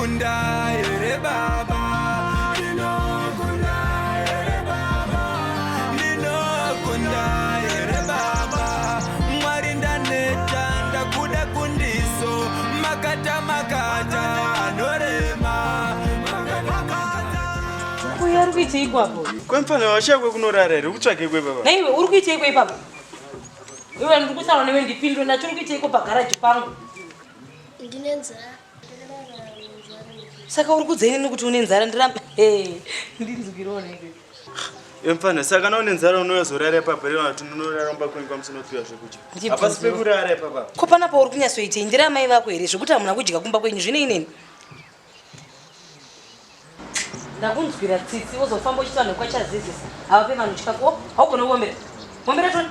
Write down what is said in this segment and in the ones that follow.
Ndinokunda here baba? Ndinokunda here baba? Ndinokunda here baba? Mwari ndaneta, ndakuda kundiso. Makata makata anorema. Makata. Uyo uri kuitei ipapo? Kwemfana washaya kwekunorara here? Ukutsvage kwe baba? Naiwe uri kuiteiko ipapo? Iwe ndiri kutaura newe ndipindure ndacho uri kuiteiko pagaraji pangu? Ndine nzara. Ndakarara nenzara. Saka uri kudza inini kuti une nzara ndiramba. Hey, ndinzwirewo naiwe. Emfana, saka kana une nzara unozorara ipapa here kana kuti unorara mumba kwenyu kwamusinopiwa zvekudya? Ndibvunzewo. Hapasi pekurara ipapa. Ko panapa uri kunyatsoitei? Ndiri amai vako here zvekuti hamuna kudya kumba kwenyu zvine inini? Ndakunzwira tsitsi wozofamba uchiti vanhu vekwaChazezesa havape vanhu chikafu. Oh, haugone kuombera. Ombera toni.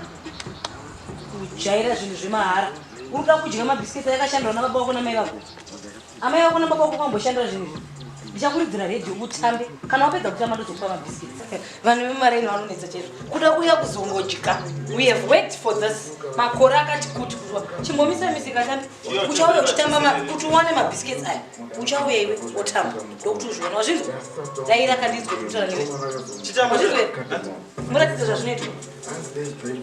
Kujaira zvinhu zvemahara. Uri kuda kudya mabhisiketi akashandwa nababa vako namai vako. Amai vako nababa vako vamboshandira zvinhu izvi. Ndichakuridzira redhiyo utambe. Kana wapedza kutamba ndozokupa mabhisiketi. Vanhu vemumaraini vanonetsa chaizvo. Kuda kuuya kuzongodya. We have worked for this. Makore akati kuti kutwa. Chimbomisa misika tambe. Uchauya uchitamba kuti uwane mabhisiketi aya. Uchauya iwe wotamba. Ndokuti uzvione. Wazvinzwa? Daira kandinzwe kutaura newe. Wazvinzwa? Muratidze zvazvinoitwa.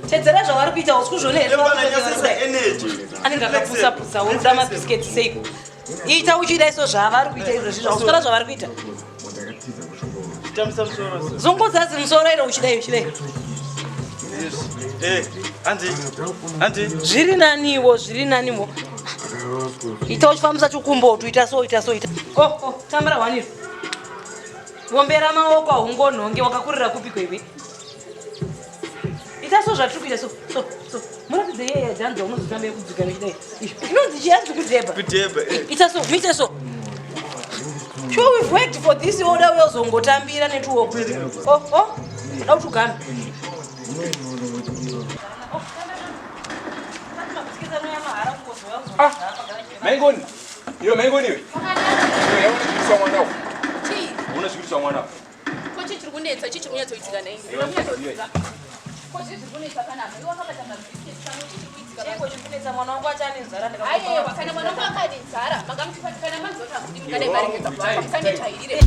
Tedzera zvavari kuita usi kuzviona here? Emfana, nyasisa energy. Anenge akapusa pusa wokuda mabhisiketi seiko? Ita uchida iso zvavari kuita izvozvi zvauswera zvavari kuita. Tambisa musoro. so. Zunguza zimusoro iro uchidai uchidai. Eh, handi. Handi. Zviri naniwo, zviri naniwo. Ita uchifambisa chikumbo utu ita so ita so ita. Oh oh, tambira hwaniro. Wombera maoko haungonhonge wakakurira kupi kweiwe? Ita so zvatiri kuita so so so. Muratidze iye dhanzi unozotamba yekudzika nechidai. Inonzi chiyanzi kudhebha. Kudhebha, eh. Ita so, muite so. Sure we've worked for this order uyozongotambira netuoko. Oh oh. Kuda kuti ugame. Ah, maingoni. Iyo maingoni iwe. Iwe yaunozviriswa mwana uyu. Chii? Unozviriswa mwana uyu. Ko chii chiri kunetsa? Chii chiri kunyatsoitika nhai? Iwe, iwe. Ko chii chiri kunetsa panapa? Iwe wakabata mabhisiketi pano, chii chiri kuitika Chiko pano? chikunetsa mwana wangu acha ane nzara Aiwa, kana mwana wangu akane nzara, mangamuti kana manzota kuti mungadai maregedza kuvapa, musandijairire.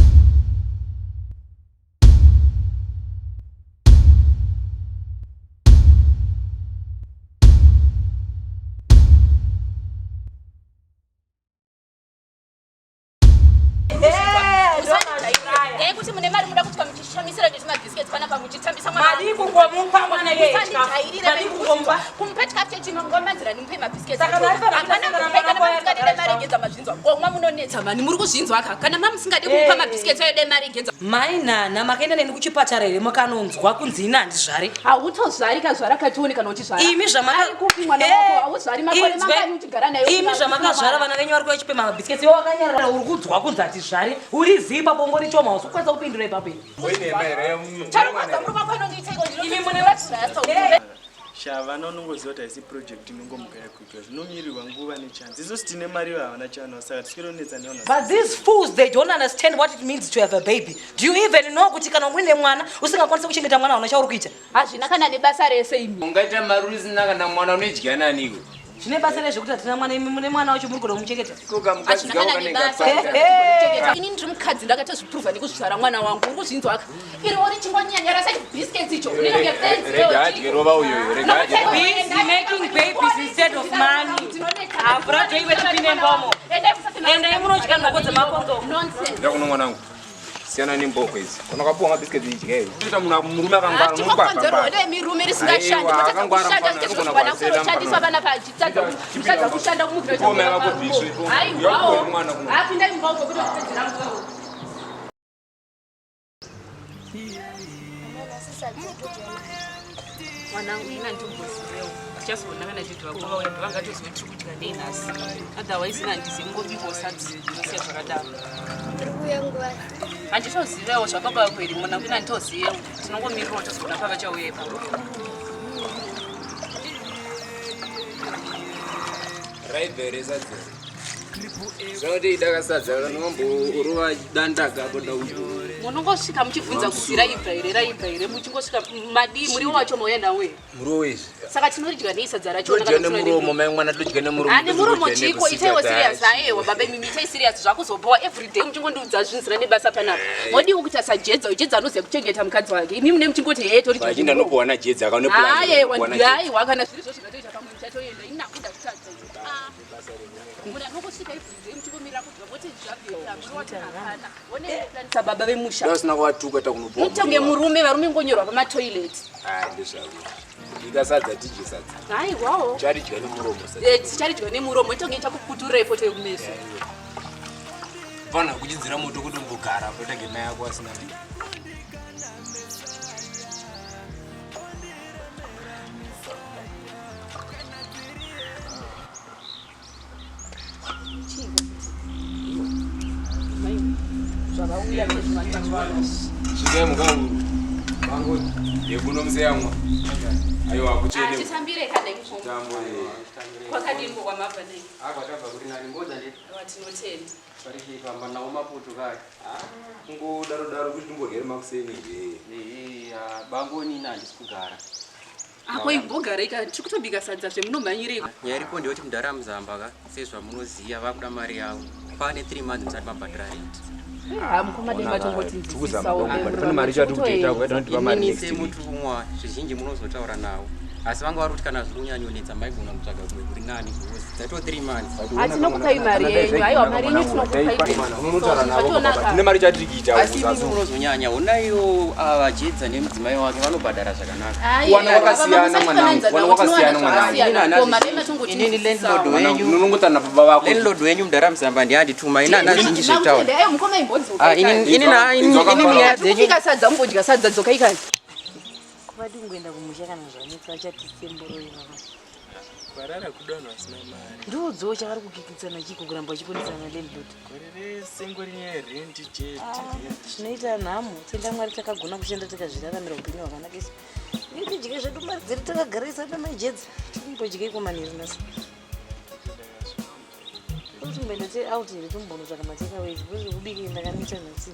Dai kuti mune mari muda kutya muchishamisira nezvimabhisiketi panapa muchitambisa mwana Mari kungomupa mwana yeye Musandijairire Mari kungomupa. kumupa chikafu chechinongomanzira nimupe mabhisiketi Saka mari fana Hapana kuita kumupa kana mwana wako mamusingadi akagara maregedza mazvinzwa ngomwa munonetsa mani muri kuzvinzwa ka kana mamusingadi kumupa Eh. mabhisiketi ayo dai maregedza Mai Nana makaenda neni kuchipatara here mukanonzwa kunzi ini handizvari. Hautozvari kazvara katione kana uchizvara Imi zvamaka Ari kupi mwana Eh, wako hauzvari makore inzwe. mangani uchigara naye Imi zvamakazvara vana venyu vari kuuya vachipa mabhisiketi iwe wakanyarara uri kunzwa kunzi hatizvari uri zii ipapo ungori choma hausi kukwanisa kupindura ipapo ini. Charukwadza murume wako anondiita iko Imi mune ndinotirasta Sha vana unongoziva kuti haisi project inongomuka yakuitwa zvinomirirwa nguva nechanzi. Isusu tine mari ivo havana chano saka tiswere nevanhu. But these fools, they don't understand what it means to have a baby. Do you even know kuti kana uine mwana usingakwanisi kuchengeta mwana hauna chauri kuita? Hazvina kana nebasa rese imi. Ungaita mari usina kana mwana unodya nani iwe? Zvine basa rezvekuti hatina mwana imi mune mwana wacho muri kuda kumuchengeta. Iko kamukadzi Hazvina kako kana kanenge nebasa. kapata. Ini ndiri mukadzi ndakatozvipruvha nekuzvara mwana wangu uri kuzvinzwa ka iri uri chingonyanyara sechibhisiketi icho unenge benzi Rega adye rova uyoyo, rega adye. Busy making babies instead of money. Havura joiwe tipinde mbomo. Endai munodya nhoko dzemakonzo. Nonsense. Enda kuno mwanangu. Siyana nemboko idzi. Kana ukapuwa mabhisiketi idya iwe. Kuita munhu murume akangwara Tinokonzerwa mukwapa. nemirume risingashandi Aiwa, kutadza akangwara kushanda mfana, zvichizvozvo anogona vana kuwadzera kunoshandiswa mfana. vana vachitadza kutadza kushanda kumukira Ipome yako bhishu, ipome. Aiwawo. Yakuwe mwana kuno. Apindai mumba uko kuti kupedzera nguva. Mwanangu ina nditombozivewo tichazoona kana chidhu vako vauya ndovangatozive tiri kudya nei nhasi otherwise ina handizivi ngobikawo sadza ndosiya zvakadaro Iri kuuya nguva. handitozivewo zvakabva kweri mwanangu ina handitozivewo tinongomirirawo tozoona pavachauya ipapo. Raibva here sadza? Zvakuti idakasadza kanomborova danda kaboda kumbo. Munongosvika muchibvunza kuti raibva here raibva here muchingosvika madii muriwo wacho mauya nawo here? Muriwo izvi. Saka tinoridya nei sadza racho? Todya nemuromo mai mwana todya nemuromo. Ane muromo chiko itaiwo serious ayewa baba imimi itai serious zvakuzobowa everyday muchingondiudza zvinhu zvisina nebasa panapa. Modiwo kuti asajedza ujedza anoziva kuchengeta mukadzi wake. Imi mune muchingoti hee toridya. Vachinda nokuwana jedza akaone plan. Ayewa aiwa kana zviri zvo zvingatoita pamwe muchatoenda ini nakuda kutadza. Ah. Munhu anongosvika everyday muchingomirira kudya moti zvabveka muriwo wacho hapana. One baba vemusha. Dai usina kuvatuka takunopuwa. Mutonge murume varume ngonyorwa pamatoilet. Ah ndizvako. Bika sadza tidye sadza. Aiwawo. Charidya nemuromo sadza. Eh, ticharidya nemuromo itonge ichakukuturira ifoto yekumeso. Fana kuchidzira moto kuti umbogara potage mai ako asina. Zvavauya Svikai mukauru. Vangu yekuno museyamwa. Aiwa kuchene. Titambire kana ikoma. Tambo. Kwakadini kwamabva nei? Apa tabva kuri nani ngoza ndeti. Tinotenda. Pari famba nawo maputo kaya. Kungodaro daro kuti timborye makuseni nje. Eh, bangoni ina handisi kugara. Ako imbogara ika tiri kutobika sadza zvemunomhanyirei. Nyaya iripo ndeyekuti mudhara muzamba ka sezvamunoziva vakuda mari yavo. Pane 3 months musati mabhadhara rent. Ha mukoma dai matongotinzwisisawo. Pane mari chati kutoita kuita notipa mari Inini next week. semutumwa zvizhinji munozotaura nawo. Asi vanga vari kuti kana zviri kunyanyonetsa maigona kutsvaga kumwe kuri nani because dzato 3 months. Hatinokupai mari yenyu. Aiwa mari yenyu tinokupai. Unotaura navo baba. Tine mari chatiri kuita Asi imi munozonyanya onaiwo ava Jedza nemudzimai wake vanobhadhara zvakanaka. Wana wakasiyana mwanangu, wana wakasiyana mwanangu. Inini landlord wenyu Unonongotana nababa vako. Landlord wenyu mudhara muzamba ndiye andituma ini handina zvinji zvekutaura. Ayo mukoma imbodzoka. Ah, inini inini inini nyaya dzenyu Kubika sadza umbodya sadza dzoka ikani. Kuvadi kungoenda kumusha kana zvanetsa vachatitsemboroyi baba. Kwarara kuda vanhu vasina mari. Ndiudzowo chavari kukikidzana chiko kuramba vachiponesana landlord. Gore rese ngori nyaya yerenti chete. Zvinoita nhamo tenda Mwari takagona kushanda tikazviraramira upenyu hwakanaka isu. Tidye zvedu mari dzedu takagarisa namajedza. Timbodyeiko manheru nhasi. Tomboenda out here tombonotsvaka matekaways because kubike ndakaneta nhasi.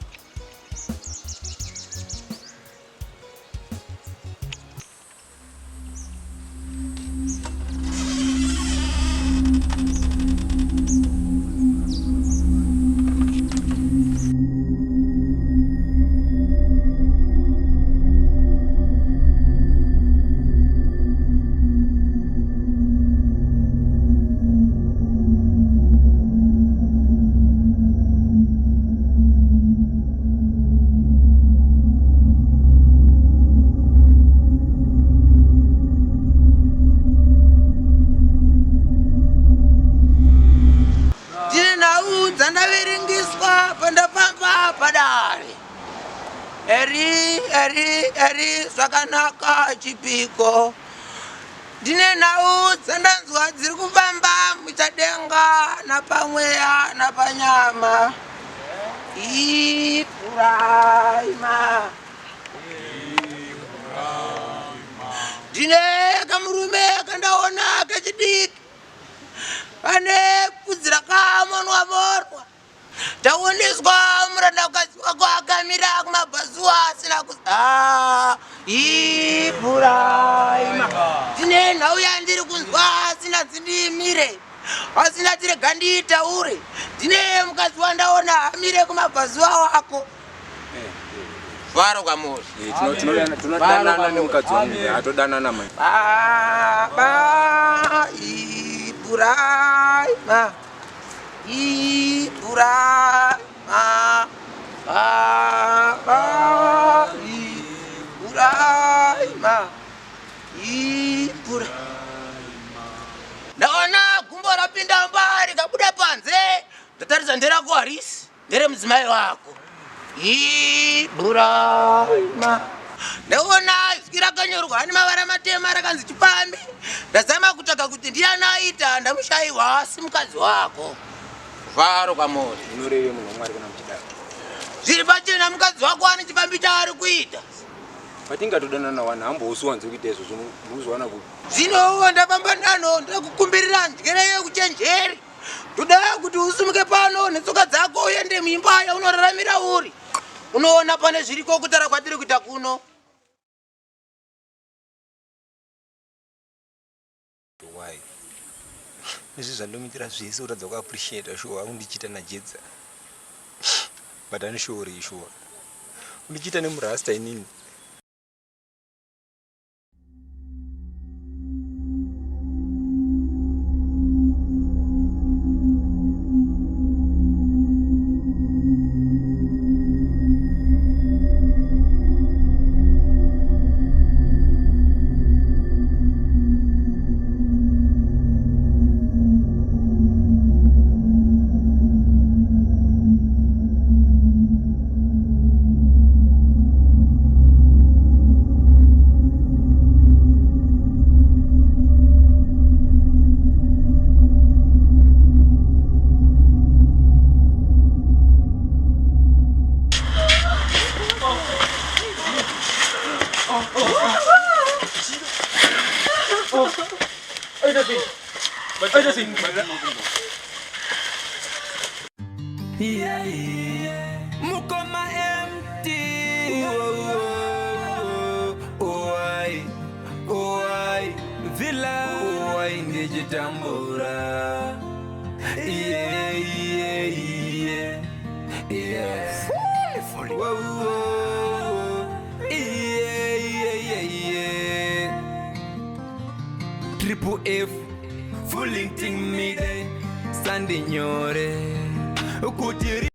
Ndine nhau dzandaviringiswa pandafamba padare. Eri eri eri zvakanaka chipiko. Ndine nhau dzandanzwa dziri kufamba muchadenga napamweya napanyama. Ipuraima. Ndine kamurume kandaona kechidiki pane bvudzi rakamonwa morwa taoneswa murandakadzi wako akamira kumabhazuva asina ku Ah, Ibhuraima tine nhau yandiri kunzwa asina dzindimire asina tirega ndiitaure ndine mukadzi wandaona amire kumabhazuva wako varo kwamuri Tinodanana nemukadzi wangu. Atodanana manje. Baba Ibrahima Ibrahima Baba Ibrahima Ibrahima Ndaona gumbo rapinda mumba rikabuda panze ndatarisa nderako harisi nderemudzimai wako Ibrahima ndaona izwi rakanyorwa nemavara matema rakanzi chipambi ndazama kutsvaga kuti ndiani aita ndamushaiwa asi mukadzi wako vharo kwamuri Unoreve munhu waMwari kana muchidaro. zviri pachena mukadzi wako ane chipambi chaari kuita Patingatodanana wani hambosi wanze kuita izvozvo muzowana kuti zvino ndafamba nano ndakukumbirira ndyere yekuchenjeri. Toda kuti usimuke pano netsoka dzako uende muimba yaunoraramira uri. Unoona pane zviriko kutaura kwatiri kuita kuno. Why? Izvi zvandomuitira zvese kutadza kuappreciata shuwa akundichita najedza. But anishoori shuwa. Kundichita nemurasta inini. Mukoma MT Owai Owai Villa Owai ndichitambura Yeah yeah yeah Yeah Fully Whoa, whoa. Yeah yeah yeah yeah Triple F Fullington me Sandy Nyore Kuti